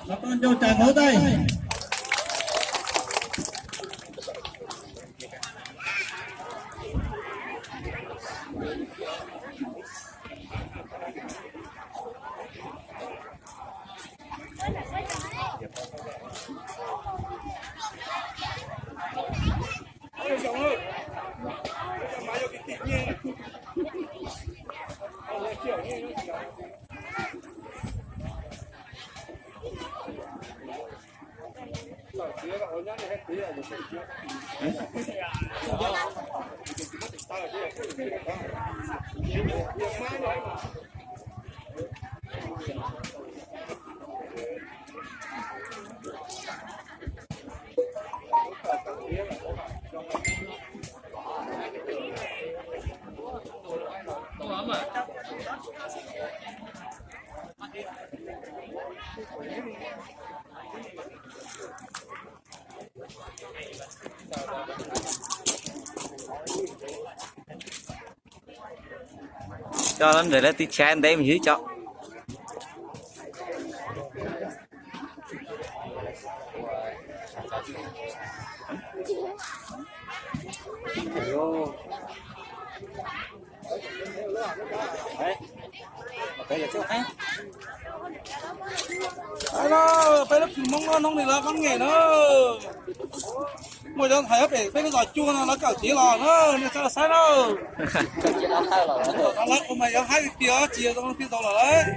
Cov poj ncauj cas hauv dais. Coj lawv nres lawv tib chav ntev mus ywg cov. Peb lub kws Hmoob no hnub no lawv pab nqes na. Muaj cov hais pem peb lub zos cua no lawv kawm txiv los na, nej txhob saib na. Lawv ua mas yuav haib tiag tiag, tsis zoo tiag tau lawm lauj.